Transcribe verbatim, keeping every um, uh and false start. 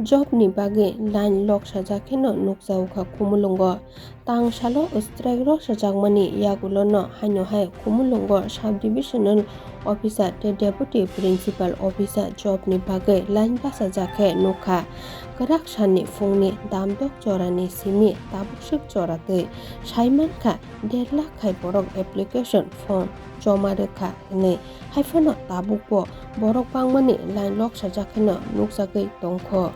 Job ni bagwi line lock sajak kheno nukjago kha Khumulwngo. Tang salo strike rok sajakmani yagulono haino hai Khumulwngo sub-divisional officer tei deputy principal officer job ni bagwi line bachajak khe nukha. Kwrak salni phungni damdok jorani simi tabukswk jora twi saimankha der lakh khai borok application form joma rwkha hwnwi. Haiphano tabukbo borok bangmani line lock sajak kheno nukjagwi tongkho.